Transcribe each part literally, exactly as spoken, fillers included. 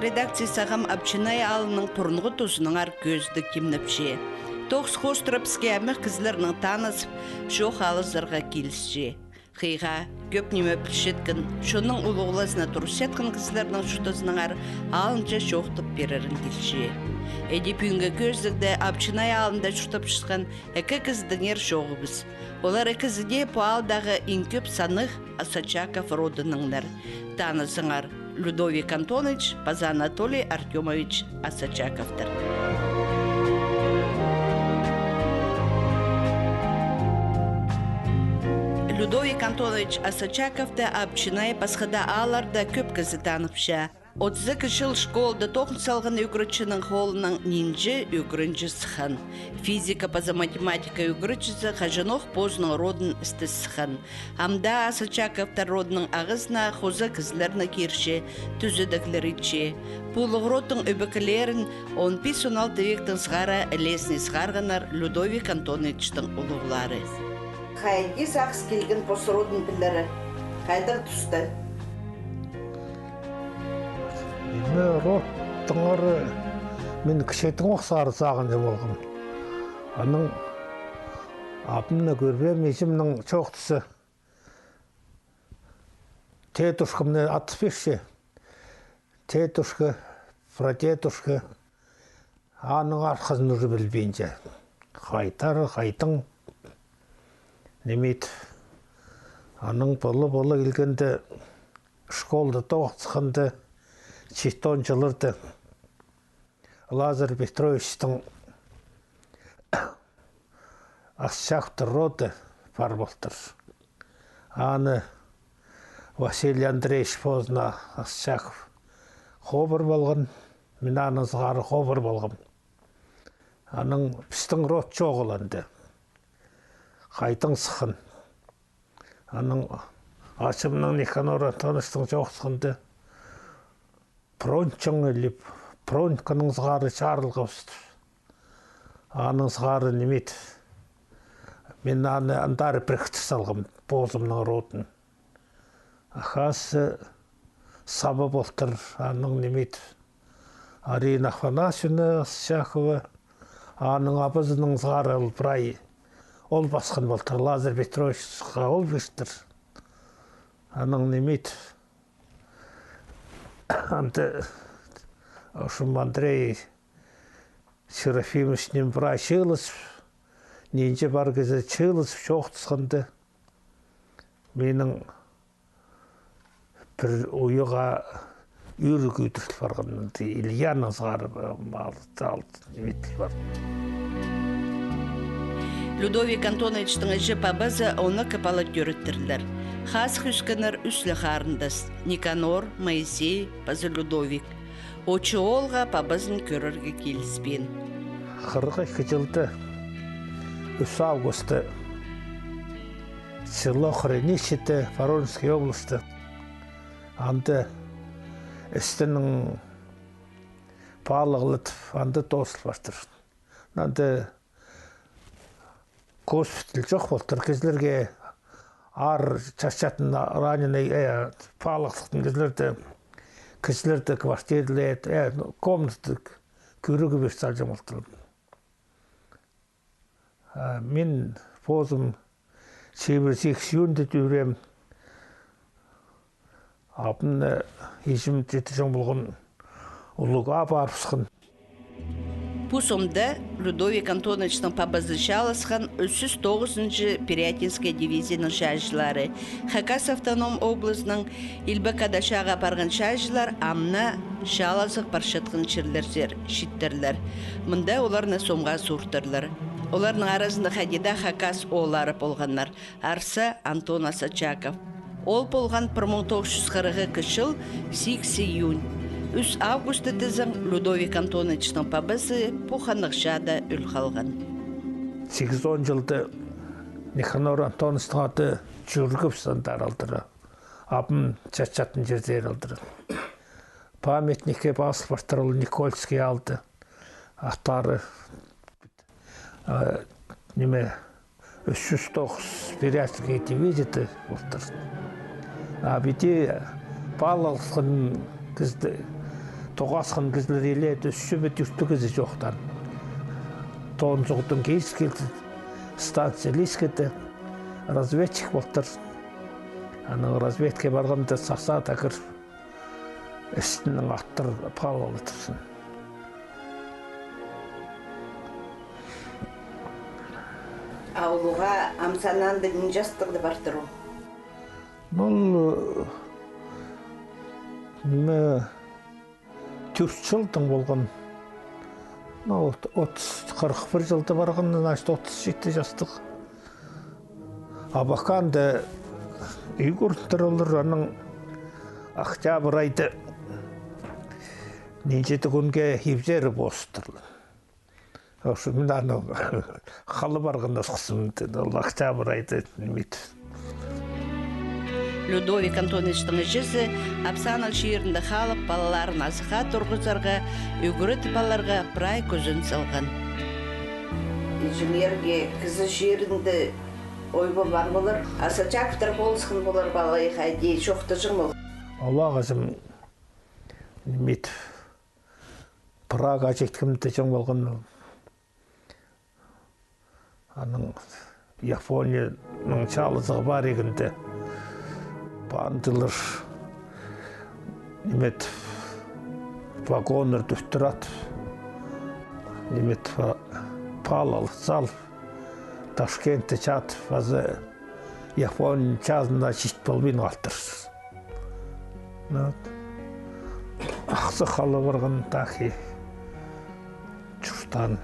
редакция сағам Апчынай аалының пурунғы тузынаңар кӧзідіг тимнепче. Тоғыс хоостыра піске аймах кізілернең танызып, чоох алызарға килісче. Хыйға, кӧп ниме пілчеткен, чонның улуғлазына турысчатхан кізілернең чуртазынаңар алынҷа чоохтап пирерің килче. Іди пӱӱнгі кӧзідігде Апчынай аалында чуртапчатхан ікі кізідеңер чоғыбыс. Олар ікізі дее пу аалдағы иң кӧп саннығ Осачаков родынаңнар. Танызыңар, Людовик Антонович паза Анатолий Артёмович Осачаковтар. Людовик Антонович Осачаковты Апчынай, пасха даа аалларда кӧп кізі таныбысча. Отыс ікі чыл школада тоғын салған ӱгретчінің холынаң нинҷе ӱгренҷі сыххан. Физика паза математика ӱгретчізі хаҷанох позының родын істес сыххан. Ам даа Осачаковтар родының ағазына хоза кізілерні кирче, тӱзедіглер итче. Пу улуғ родтың ӧбекелерін он пис-он алты вектең сығара ілезіне сығарғаннар Людовик Антоновичтің улуғлары. Хайди сағыс килген пос родын пілері, хайдағ туста? Мин родтаңар, мин кічігдеңох сығара сағынҷы полғам. Анаң абымны кӧрбеем, іҷемнің чоохтазы. Дедушкамны атап пирче. Дедушка, прадедушка. Аның архазын уже пілбинчем. Хайдар, хайдаң. Ниме ит. Анаң пала-пала килгенде, школада тоғынысханда, читон чылларда Лазарь Петровичтің Осачаковтар роды пар полтыр. Аны Василий Андреевич позына Осачаков хабар полған, мин аның сығара хабар полғам. Анаң пістің род чоғыл анда. Хайдаң сыххан. Анаң ачымның Никанор Антоновичтің чоохтасханда, Прончың или Проньканың сығара чарылғабыс. Аның сығара ниме ит. Мин аны андар піріктір салғам, позымның родын. Ахазы саба полтыр, аның ниме ит. Арина Афанасьевна Осачакова, аның абазының сығара ол прай, ол пасхан полтыр, Лазарь Петровичха ол пиртір. Анаң ниме ит. Анда Ошым Андрей Серафимович ниме прай чыылыс, нинҷе пар кізі чыылыс, чоохтасханда, минің пір уйаға ӱр кӧдіріл парған, анда Ильяның сығара, м, алды, алды, ниме итіл парған. Людовик Антоновичтің іҷе-пабазы он ікі пала тӧреттірлер. Хазых ӧскеннер ӱс ле харындас: Никанор, Моисей паза Людовик. Очы оолға пабазын кӧрерге киліспеен. Хырых ікі чылда, ӱс августта, село Хренищеде, Воронежская область. Анда істінің паалығлатып, анда тоозыл партыр. Анда госпиталь чох полтыр, кізілерге, аар чатчатхан, раненый, э, паалығ сыххан кізілерді, кізілерді квартиралар, э, ну, комната кӧрігі пиріп салҷаң полтыр. А мин позым чибіргі сигіс июньда тӧреем. Абым, э, іҷем читі чоң полған, улуғ аап парыбысхан. Пу сомда Людовик Антоновичтің пабазы чааласхан ӱс чӱс тоғызынҷы Пирятинская дивизияның чааҷылары, Хакас автоном облазының Илбек Ада чааға парған чааҷылар ам на чаалазығ парчатхан чирлерзер читтірлер. Мында оларны сомға сууртырлар. Оларның аразында хайди даа хакас ооллары полғаннар. Арса Антон Осачаков. Ол полған пір муң тоғыс чӱс хырых ікі чыл сигіс июнь. Ӱс августта тізең Людовик Антоновичтің пабазы пу ханнығ чаада ӧл халған. Сигізон чылда Никанор Антоновичтің ады чӱргіп сандар алдыра. Абым чатчатхан чирзер алдыра. Памятникке пазыл партыр ол Никольский аалда. Аттары А, ниме, ӱс чӱс тоғыс Пирятинская дивизияда полтыр. А піди паалығ сыххан кізі, Тоғасхан кізілер илееде ӱс чӱбе тӧрт кізі чоохтаан. Тоғынҷығ тың киліс килді, станция Лискеде разведчик полтыр. Анаң разведка парғанда, сасада кір, істінең аттыр паалалатырзың. А улуғ ам саны анда нинҷе частығда партыр ол? Ну, ол, э, ниме, тӧрт чылдаң полған. Ну, от-, отыс, хырых пір чылда парған, значит, отыс читі частығ. А пахан даа ӱгреніп турлар, анаң октябрь айда нинҷе-де кӱнге ибзер полыстырлар. Ох, мин аны хал парған осхасым, ол октябрь айда ниме. Людовик Антоновичтің іҷезі Апсанал чирінде халып, палаларын азыхха турғызарға, ӱгретіп аларға прай кӱзін салған. Иҷеңерге кізі чирінде ой полбаан полар, а Сачаковтар полысхан полар, палалар хайди чоохтаҷаң полар. Аллах азым, ниме, Прага читкенде чоң полған. Анаң Японияның чаалазығ паригінде пандылар, ниме, вагоннар тӱттір ат, ниме, па-, палал сал. Ташкентте чатып, азы Япон чазына чит полбин халтыр. Ну, вот. Ахсы хал парған тахи чуртаан.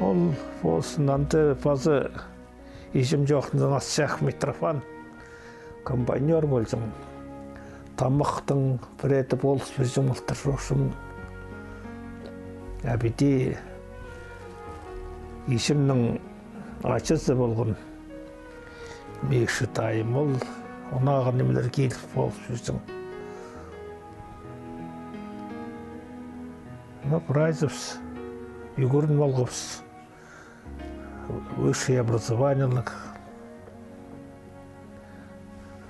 Ол ползын, анда пазы иҷем чоохтаан, Асчах Митрофан. Комбайнёр полҷаң. Тамахтың пірее полыс пирҷең полтыр, в общем. А піди иҷемнің аҷазы полған. Микші тайым ол, аннаңар нимелер киліп полыс пирҷең. Ну, прайзыбыс ӱгреніп алғабыс. Высшее образованиеліг.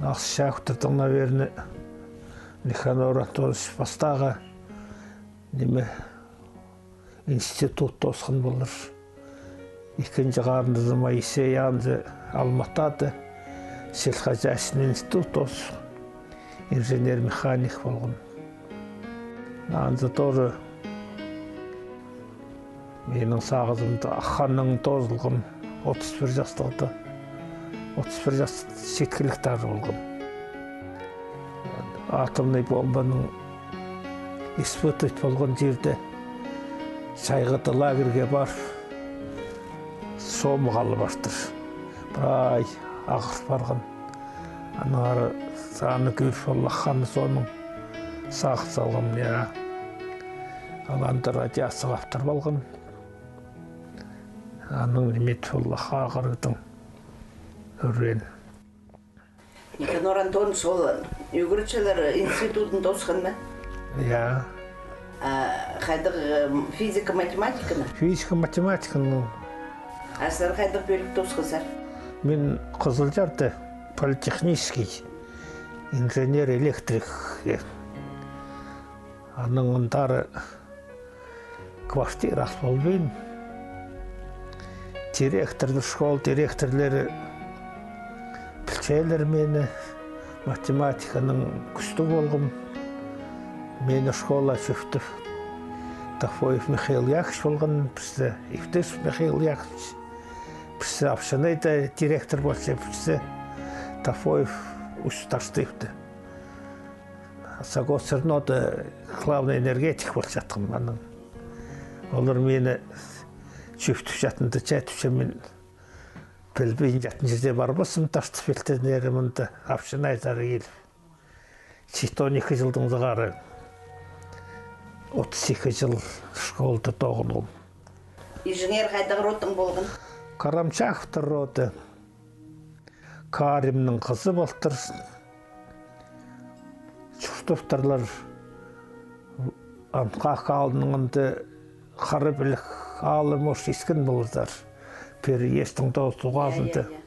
Асчахтарның, наверное, Никанор Антонович пастағы, ниме, институт тоосхан полар. Ікінҷі харындазы Моисей анзы Алматада сельскохозяйственный институт тоос, инженер-механик полған. Анзы тоже минің сағызымда ахханнаң тоозылған, отыс пір частығда, отыс пір час читкелік таа полған. Атомный бомбаның испытать полған чирде чайғыда лагерьге парып, сомығ алып партыр. Прай ағыр парған. Аннаңар саны кӧп полған, соонаң сағын салғам, я. Ол анда радиация хаптыр полған. Анаң ниме полған, ағырдың ӱреен. Никанор Антонович, ол ӱгретчілер институтын тоосхан ма? Я. А хайдағ, э, физика, математиканы? Физика, математиканы. А сірер хайдағ пӧлік тоосхазар? Мин Хызылчарда политехнический инженер-электрик. Анаң андар квартира ас полбин. Директор, школа директорлары пілчелер мині, математиканаң кӱстіг полғам. Мині школа чӧптіп, Тафоев Михаил Яковлевич полған, пірсі Евтышев Михаил Яковлевич, пірсі Апчанайда директор полча, пірсі Тафоев Усть-Таштыпта. Согосернода главный энергетик полчатхам анаң. Олар мині чӧптіп чатында чатчам, мин пілбин чатхан чирде парбаспын, Таштып пілтіннері мында, Апчанайзар киліп. Читон ікі чылдаң сығара отыс ікі чыл школада тоғынғам. Иҷеңер хайдағ родтаң полған? Карамчаковтар роды. Кааримнің хызы полтыр. Чуртаптырлар Анхак аалның анда Хара Пілек аалы, может, искен поларзар. Переезтің тоғазында. Я, я, я.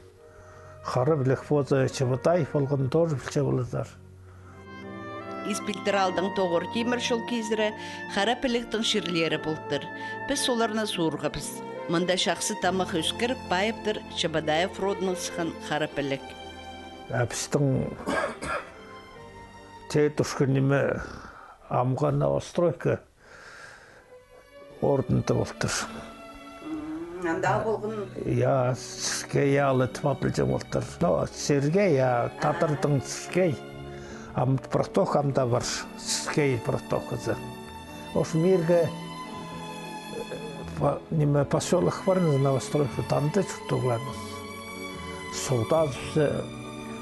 Хара Пілек позы Чебодай полған, тоже пілче поларзар. Ис пилтір аалдаң тоғыр тимір чол кизіре Хара Піліктің чирлері полтыр. Піс оларны суурғабыс. Мында чахсы тамах ӧскір, пайыптыр Чебодаев родынаң сыххан Хара Пілік. А пістің дедушка ниме, амғы новостройка орнында полтыр. М, анда полған. Я, Сіркей аалы тіп адалҷаң полтыр. Но, Сіркей, я, тадардың Сіркей. Ам протока ам даа пар, Сіркей протоказы. Ошым ирге, э, по-, ниме, посёлок пар, новостройка, анда чуртағларбыс. Суғда,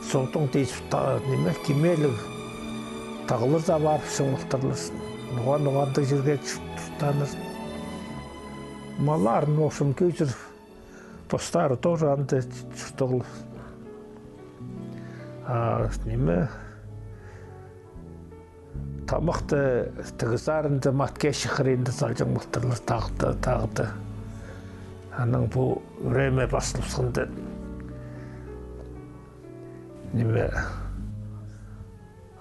суғдың тизіп, та-, ниме, кимеліг тағларзар парып чоңылтырлар. Ноға, ноға андағ чирге чуртаныр. Малларын, в общем, кӧзір, постары тоже анда чуртағлар. А, ниме, тамахты тігі сарында, мат кечі хыринда салҷаң полтырлар тағды, тағды. Анаң пу время пазылыбысханда, ниме,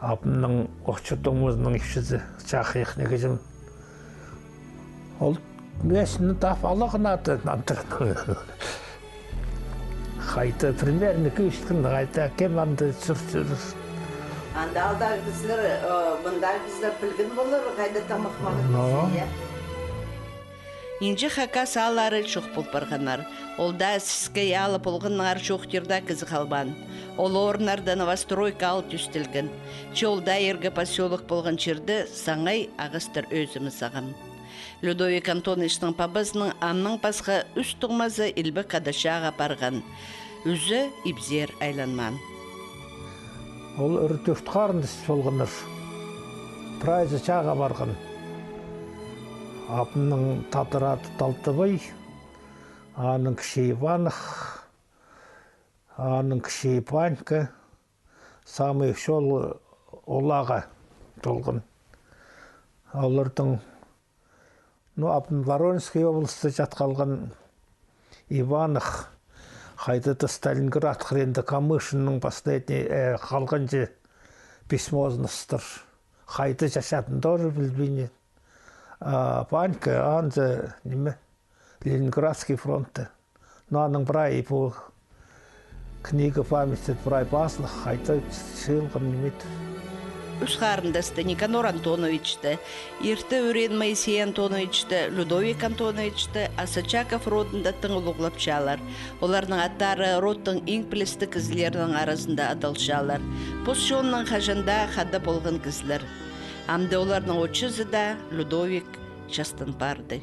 абымның, отчётымның ипчізі, чахайах ниме кізім. Ол мин аны тап алғанмын ады, нандыр. Хайда, примерно кӧзіткен, хайда, кем анда чӧр, чӧр. Анда алдағы кізілер, э, мындағы кізілер пілген полар, хайда тамах маңат. Но. Кізі, я. Нинҷе хакас ааллары чох пол парғаннар. Ол даа Сіркей аалы полғаннаңар чоохтирда кізі халбаан. Ол орыннарда новостройка аал тӧстелген. Че ол даа ирге посёлок полған чирде саңай ағастар ӧзімі сағам. Людовик Антоновичтің пабазының аннаң пасха ӱс туңмазы Илбек Ада чааға парған. Ӱзі ибзер айланмаан. Ол ӱр тӧрт харындас полғаннар. Прайзы чааға парған. Абымның тадар ады Талтыбай, аның кічігі Иванах, аның кічігі Панька, самый чол олаға толған. Олардың, ну, абым Воронежский областьта чат халған, Иванах хайда-да Сталинград хыринда Камышиннің последний, э, халғанҷы письмозын ыстыр. Хайда чачадын тоже пілбинче. А Панька анзы, ниме, Ленинградский фронтта. Но аның прай пу книга памяти прай пазылых, хайда чыылған ниме. Ӱс харындасты, Никанор Антоновичті, ирте ӱреен Моисей Антоновичті, Людовик Антоновичті Асочаков родында тың улуғлапчалар. Оларның аттары родтың иң пілістіг кізілерінің аразында адалчалар. Пос чонның хаҷан даа хада полған кізілер. Амды оларның отчызы даа Людовик частан парды.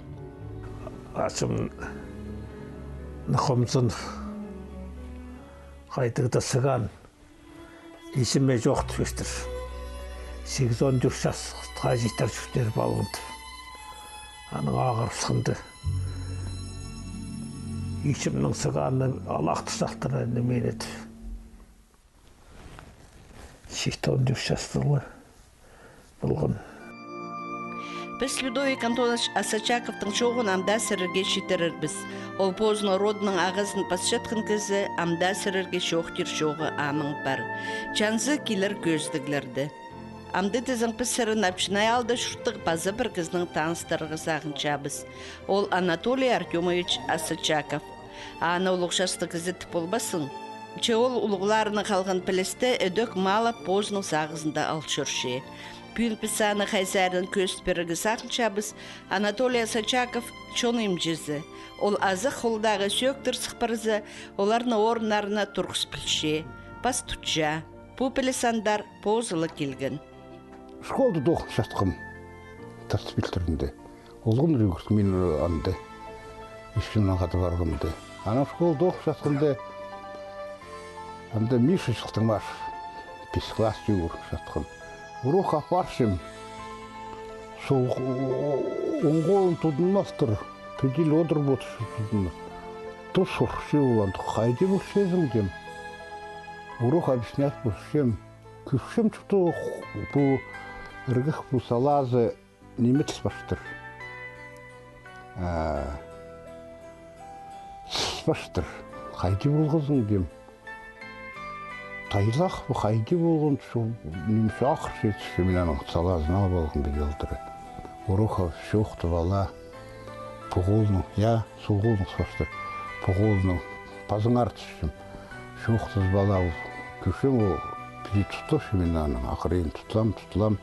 Ачым Нахомзын хайдағ-да сыған. Исіме чох тіп чӧртір. Сигізон тӧрт частығ читіре чӧртер палғанды. Анаң ағырыбысханды. Исімнің сығаны алахты салтыра ниме ит. Сигізон тӧрт частығ полған. Піс Людовик Антонович Асочаковтың чооғын ам даа сірерге читірербіс. Ол позының родының ағазын пасчатхан кізі, ам даа сірерге чоохтир чооғы аның пар. Чанзы килер кӧзідіглерде. Амды тізең піс сірерні Апчынай аалда чурттығ паза пір кізінең таныстырарға сағынчабыс. Ол Анатолий Артёмович Асочаков. Аны улуғ частығ кізі тіп полбассың. Че ол улуғларынаң халған пілісті ідӧк малап, позының сағызында ал чӧрче. Пӱӱн піс аны хай саринаң кӧзіт пирерге сағынчабыс. Анатолий Асочаков чон имҷізі. Ол азах холдағы сӧӧктер сых парза, оларны орыннарына турғыс пілче, пас тутча. Пу піліс андар позы ла килген. Школада тоғынчатхам, Тартыс пилтірінде. Олғын ӱгренген мин анда. Исімнең хада парғам даа. Анаң школада тоғынчатханда, анда Миша Чылтымашев, пис класс ӱгренчеткен. Урок апарчам. Сол оң холын тудынмастыр, піди ле одыр, вот тудынмас. Тур сурча, ол анда хайди полчазың, тим. Урок объяснять полчам. Кӧрчем, что пу ырғах, пу салазы ниме тіс парчатыр. А, тіс парчатыр. Хайди полғазың, тим. тайлах па, хайди полған, чо-, ниме, чоохтап читсе, мин аның салазын алып алғам, піди алдыра. Урухов чоохтап ала. Пу холның, я, сол холның состыр. Пу холның пазыңар тіпчем. Чоохтазып ала ол. Кӧрчем, ол піди тутча, мин аның, ахырын тутам, тутам.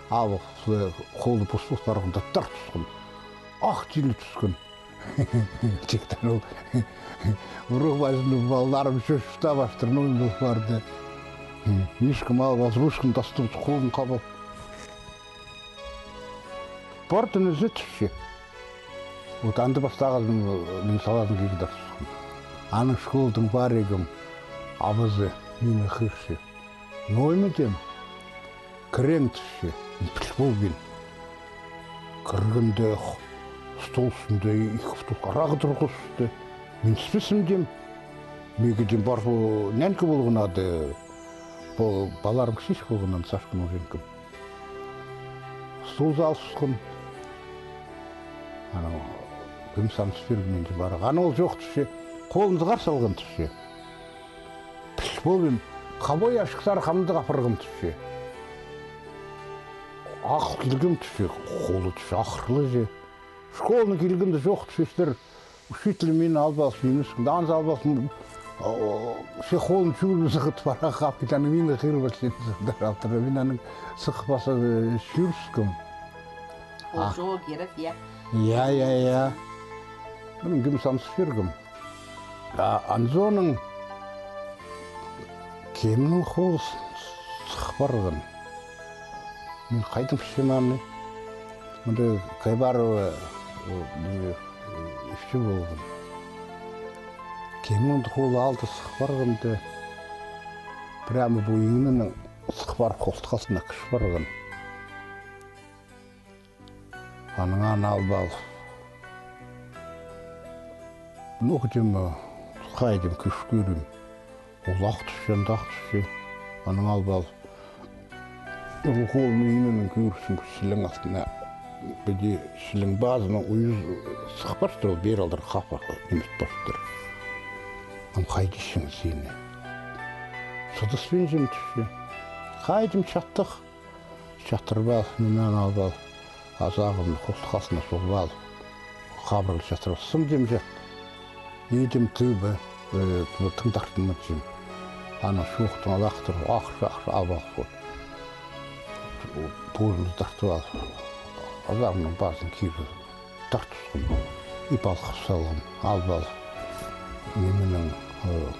А ол сылай холы пос пол парғанда тартысхан. Ах, тилі тӱскен. Тиктен ол. Урухов пазында палаларым чӧрче, чуртап пастыр, ну, пол парды. Мишка мал пас, ручканы тастап, холын хап ал. Портын ізі тіпче. Вот анда пастағызын, мин салазын кирі тартысхан. Аның школдың паригім, абазы, мині хығырча. Ноо ниме, тем, кірем тіпче, піл полбин. Кіргенде, стол ӱстӱнде ікі бутылка арағы турғысты. Мин іспеспін, тем. Меге, тем, пар, пу нинҷе полған ады, пу палаларым кічіҷек полғаннар, Сашканың ӱреен кем. Стол салысхан. Анаң кем самыс пирген, мин, тем, парарға. Аны ол чоохтапча, холын сығар салған тіпче. Піл полбин, хабай ашхазар хамдығ апарған тіпче. Ах килгем тіпче, холы тіпче, ахырлы че. Школанаң килгенде чоохтапча, сірер, учитель мині алып алып, мині сынды, анзы алып алып, м, о, че холын чӱгӱріп сығып парарға хап кит, аны мині хығырбас сен сындар алтыра, мин аның сығып паза, э, чӱгӱріскем. Ол чоғыл кирек, я. Я, я, я. Мин кем самыс пиргем. А анзоның кемнің холы сых парған. Мин хайдағ пілчем аны. Мында Кайбарова, о, ниме, ипчі полған. Кемнің холы алды сых парғанда, прямо пу иңнінең сых парып, хултхазына кіріп парған. Анаң аны алып ал. Ну, тем, хайдағ кӱс кӧрем. Ол ах тӱсче, ах тӱсче. Анаң алып ал. Ол холын иңнінең кӧрчезің, сілең алтына. Піди сілең пазынаң уйыс сых партыр, ол пеер алдыра хапарға ниме партыр. Ам хайди итчең сині. Сыдаспинчам тіпче. Хайдағ чаттығ. Чатырып ал, мин аны алып ал. Азағымны хултхазына суғып ал. Хабырыл чатырып ал. Сым, тем, чат. Идім тыбы, э, тың тартынма, тем. Аны чоохтаң алахтыр, ахыр, ахыр, алып ал. Позымны тартып ал. Азағымның пазын кирі тартысхам. И палғап салғам, алып ал. Нименің, э,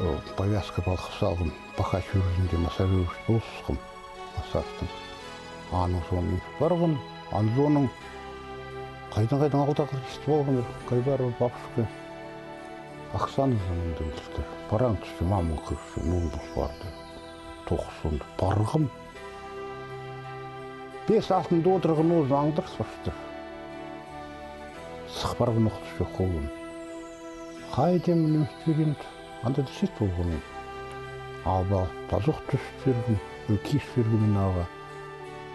э, повязка палғап салғам. Паха чӱрізінде массажировать полысхам. Массажтың. Аның соонда парғам, анзоның хайдаң-хайдаң алдағлар кистіп алған, Кайбарова бабушка. Оксана заманда килтір. Параң тіпче, мамаң кӧрче, ноозы пос парды. Тоғыс соонда парғам. Пес алтын одырған ноозын аңдарыс парча. Сых парған ох тіпче холын. Хайдағ ниме пирем, анда даа чит полған. Алып ал, пазох тӱс пиргем, ӱр кис пиргем мин аға.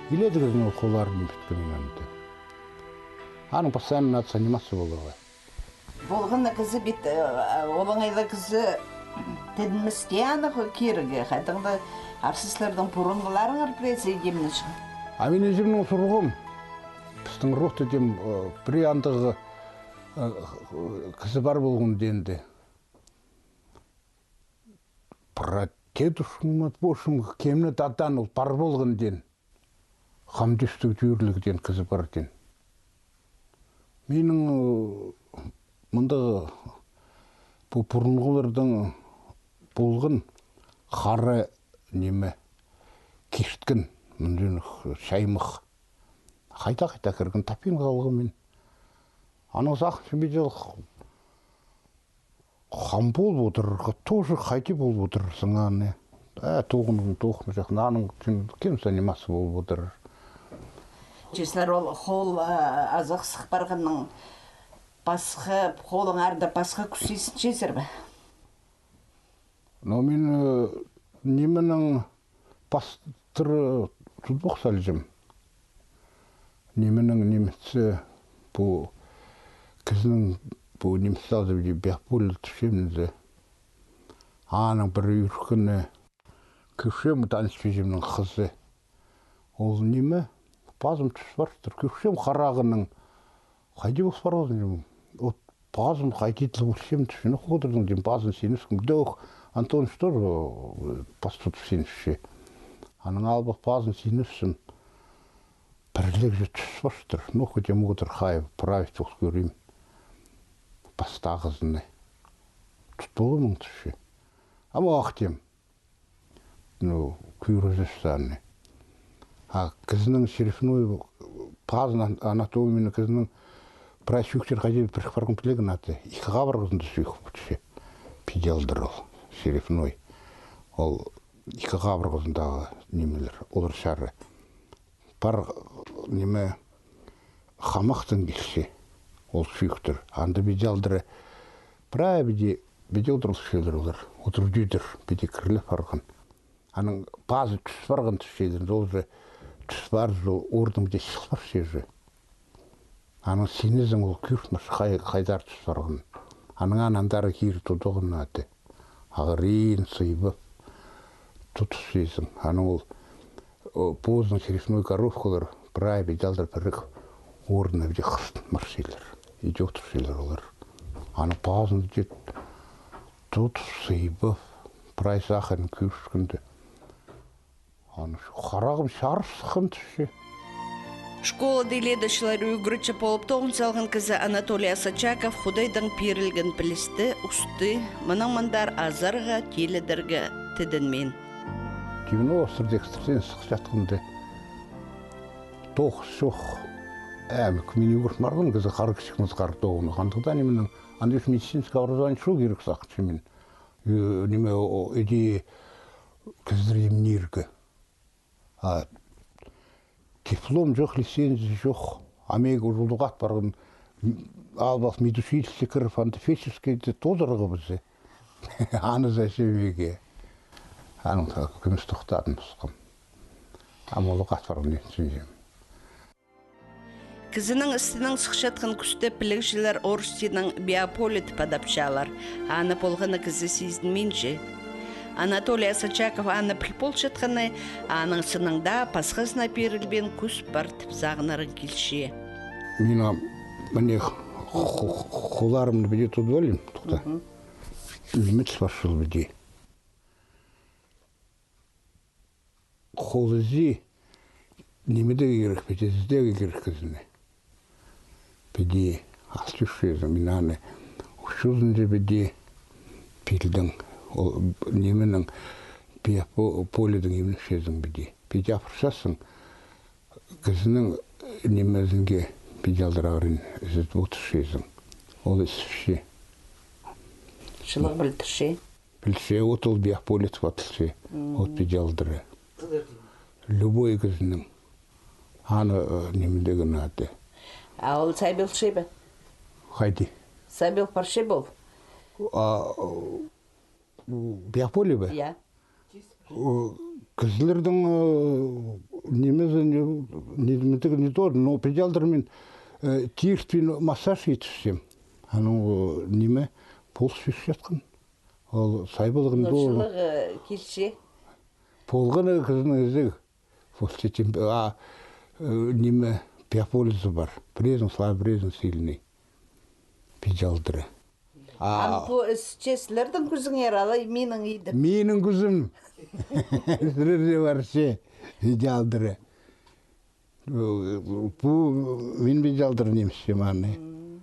Иледігізін ол холларын піткен мин анда. Аның постоянно надо заниматься поларға. Полған на кізі пит, э, олаңай ла кізі тінмеске аны хо кирігі, хайдағ-да артистлернің пурунғыларыңар пілезі идемнеҷең. А мин іҷемнең сурғам. Пістің рота, тем, э, пірее андағ, э, кізі пар полған теенде. Прадедушкаң ма, пошым, кемнең-де адаң ол пар полған теен. Хам тӱстіг тӧӧрліг теен кізі пар теен. Минің, э, мындағ пу пурунғылардаң полған хара ниме, кирткен, мындағ чаймах. Хайда-хайда кірген, таппин халғам мин. Анаң сағынчам, пиди ол хам полып одырарға, тоже хайди полып одырарзың аны. Э, тоғынған, тоғынҷаң, анаң кем, кем заниматься полып одырар. Че сірер ол хол, а, азах сых парғаннаң пасха, холыңарда пасха кӱс итчезер бе? Но мин, э, нименің пастыра тудох салҷам. Нименің нимезі, пу кізінің пу нимезі алза, пиди пех полды тіпчем зе. Аның пір ӱркӱні, кӧрчем, таныс пиҷемнің хызы. Ол ниме, пазым тӱс партыр. Кӧрчем, харағынаң хайди пол парған, тим. От пазым хайди тіл полчам, тӱсчем, ох, одырдың, тим, пазын синепчем. Дох, Антоныч тоже, э, пас тудып синепче. Анаң албах пазын синепчем. Пірліг же тӱс партыр. Ну, хотя, мудыр, хай, править ол кӧрим. Пастағызыны. Тут полымың тӱсче. Ам ох, тим. Ну, кӧрізі саны. А кізінің черепной пазын ан-, анатомияны кізінің прай сӱӱктер хайди пірік парған пілген ады. Ікі хабырғазында сӱӱк полча. Піди алдыр ол, черепной. Ол ікі хабырғазындағы нимелер, олар чары. Пар, ниме, хамахтаң килче ол сӱӱктер. Анда піди алдыра, прай піди, піди одырылчалар олар. Одырдыр, піди кірлеп парған. Аның пазы тӱс парған тӱсчелер, ол же тӱс пар, ол орнында чыл парча же. Анаң синезің, ол кӧрінмес, хай-, хайдар тӱс парған. Анаң аны андар кире тудығ ады. Ағырин сыйбап тудысчазың. Анаң ол, о, позының черепной коробкалар прай піди алдыр пірік орнына піди хыстын парчалар. Иди одырчалар олар. Аның пазын иди тудып сыйбап, прай сағын кӧрчеткенде. Аны харағым чарысхан тӱсче. Школада илеедігҷілер ӱгретчі полып тоғын салған кізі Анатолий Асочаков худайдаң пирілген пілісті, усты мынаң мындар азарға, тилідерге тідінмин. Девяносто декстірден сыхчатханда тоғыс чох. Әмік, мин ӱгрет парған кізі, хара кічіг мыс хара тоғыны. Хандығда нименің, анда ӱс медицинское образование чох кирек сағынчам мин. Ниме, о, иди кізілер имнирге. А диплом чох, лицензия чох. А меге уже улуғ ат парған, албах медучилище кіріп, анда фельдшерскийде тоозарға пізе. Аны за меге. Анаң кӧмес тохтадым пасхам. Ам улуғ ат парған, ниме тіпчем. Кізінің істінең сыхчатхан кӱсті пілігҷілер орыс тілінең биополе тіп адапчалар. Аны полған на кізі сизінминче. Анатолий Асочаков аны піл полчатханы, аның сынында пасхазына пирілбеен кӱс пар тіп сағынарға килче. Мин ам мына хо-, хо-, холларымны піди тудып алим, тохта. Мгм. Ниме тіс парчал піди. Хол ізі нимедегі кирек, піди ізідегі кирек кізіні. Піди алтыш чазы, мин аны ӱс чазынҷа піди пілдім. Ол нименің, биополеде имнепчезің піди. Піди апарчазың, кізінің нимезінге піди алдырағырын ізідіп одырчазың. Ол ізіпче. Чылығ пілдірче. Пілче, от ол биополе тіп адалча. Мгм. От піди алдыра. Любой кізінің. Аны, э, нимедегі надо. А ол сабылча ба? Хайди? Сабыл парча ба ол? А, э, биополе ба? Я. Э, кізілердің, э, нимезі, не, нимедегі не то, но піди алдыра мин, э, тиртпин массаж итчем. Анаң, э, ниме, пол сӱрчеткен. Ол сай полған. Ноо, чылығ, э, килче. Полған, э, кізінің ізіг. Полча, тим, а, э, ниме, биополезі пар. Пірезің слабый, пірезің сильный. Піди алдыра. А ам пу ізі сірернің кӱзіңер, алай минің иді? Минің кӱзім. Сірерде парча, піди алдыра. Пу мин піди алдыра нимесчем аны. Мм.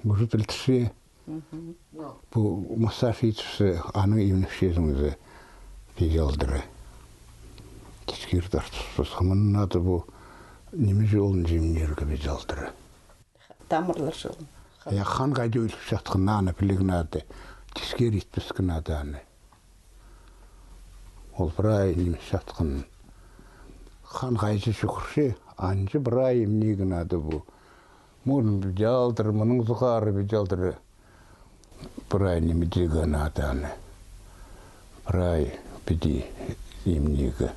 Уже пілдірче. Мгм. Пу массаж итче, анаң имнепчезің зе, піди алдыра. Тискер тартып, сымын надо пу, ниме же ол, имнирге піди алдыра. Тамырлар чыл. Я, хан хайди ӧліп чатханын аны пілерге надо. Тискер итпеске надо аны. Ол прай ниме чатханын. Хан хайди чӱгӱрче, анҷа прай имнирге надо пу. Мурын піди алдыра, мының сығара піди алдыра. Прай ниме идерге надо аны. Прай піди имнирге.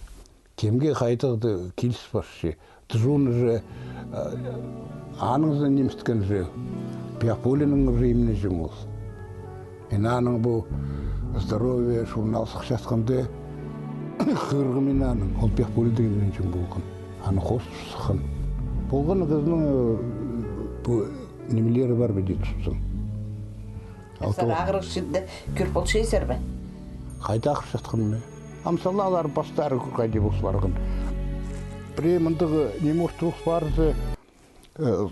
Кемге хайдағ-да киліс парча. Тӱзін же, а, аның за нимескен же, биополенің же имнеҷең ол. Мин аның пу «Здоровье» журнал сыхчатханда, хығырғам мин аның, ол пех пӧледігінең чоң полған. Аны хосхан. Полған кізінің, э, пу нимелері пар ба дее тустың. Сірер ағырығ чирде кӧр полчазар ба? Хайда ағырчатханны? Ам салалар пастары кӧр хайди пос парған. Пірее мындағ ниме орта пос парза, э,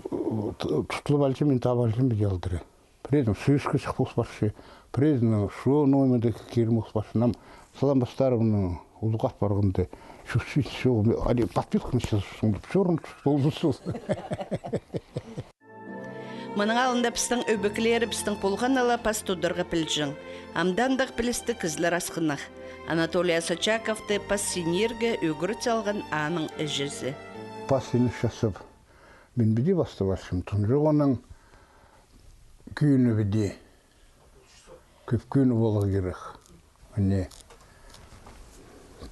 т-, тутылып алчам, мин таап алчам, пиди алдыра. Піреезінің сӧӧскезі пос парча, піреезінің шоной мындағ кирім пос парча. Ам салам пастары мының улуғ ат парғанда, чувствительность чоғыл, али подпитканы чазып, соңда пӱсорын толдырча. Мының алнында пістің ӧбекелерібістің полғаны ла пас тударға пілҷең. Амды андағ пілістіг кізілер асхынах. Анатолий Асочаковты пас синирге ӱгрет салған аның іҷезі. Пас сині чазып, мин пиди пастап алчам, тунҷағының кӱӱні пиди. Кӧп кӱӱні поларға кирек. Міне.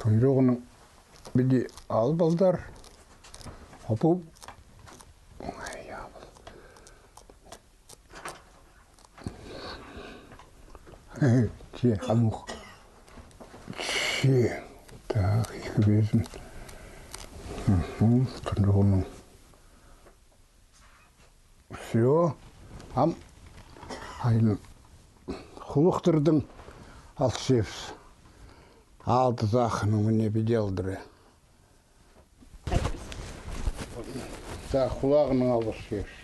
Тунҷағының пиди алып алдар. А пу. Че, хамох. Че. Так, ікі пезін. Мгм, тунҷағының. Всё. Ам, айын хулахтарның алчабыс. Алты сағының міне пиди алдыра. Так, хулағының алып алчабыс.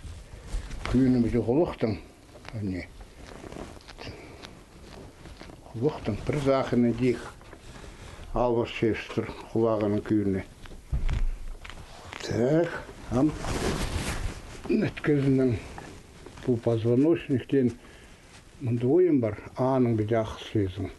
Кӱӱні пиди хулахтың. Міне. Хулахтың пір сағыны тик алып алчабыстыр, хулағының кӱӱні. Так, ам ниткезінің пу позвоночниктең мындағ ойым пар, аның пиди ағыл чазың.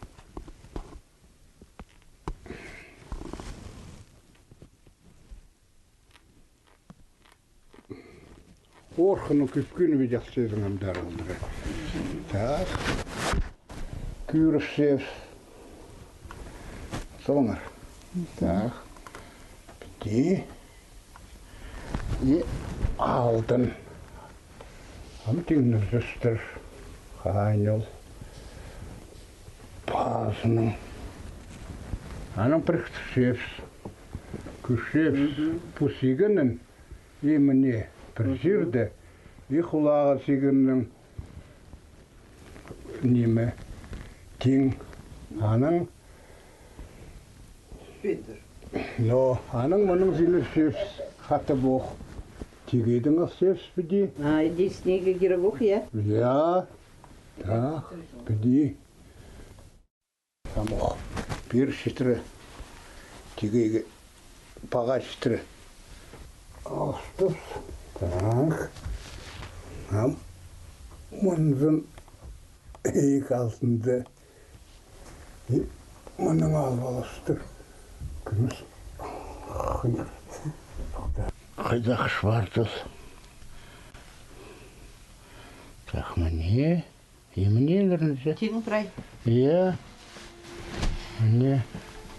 Орхының кӧп кӱӱні пиди ағыл чазың амды аралдыра. Так. Кӧріпчебіс. Салыңар. Так. Пиди. И алдын. Ам тиңнірҷістір. Хайныл. Пазының. Анаң піріктірчебіс. Кӧрчебіс. Мгм. Пу сигінін. И міне, пір чирде, и хулағы сигіннің ниме, тиң, анаң, но, анаң мының синірчебіс хатап ох. Тигейдең алчабыс пиди. А, иди снеге кирек ох, я? Я, так, пиди. Самох. Пир читіре. Тигейге паға читіре. Астыс. Так. Ам мынзын ик алтында. И мының алып алыстыр. Кӱміс. Хайдағ швартус. Так, міне. Имнелерінзе. Тиң прай. Иә. Міне,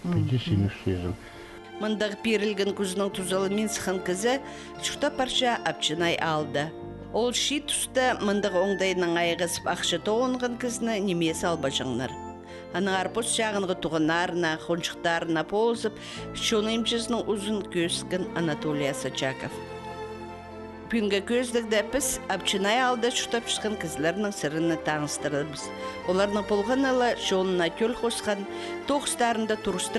піди синір сезім. Мындағ пирілген кӱзінің тузаланмин сыххан кізі чуртап парча Апчынай аалда. Ол чиит туста мындағ оңдайнаң айғазып ахча тоғынған кізіні нимес албаҷаңнар. Аннаңар пос чағынғы туғаннарына, хонҷыхтарына полызып, чон имҷізінің узын кӧзіткен Анатолий Асочаков. Пӱӱнгі кӧзідігде піс Апчынай аалда чуртапчатхан кізілернің сірерні таныстырарбыс. Оларның полғаны ла чонына тӧл хосхан, тоғыстарында турыстыра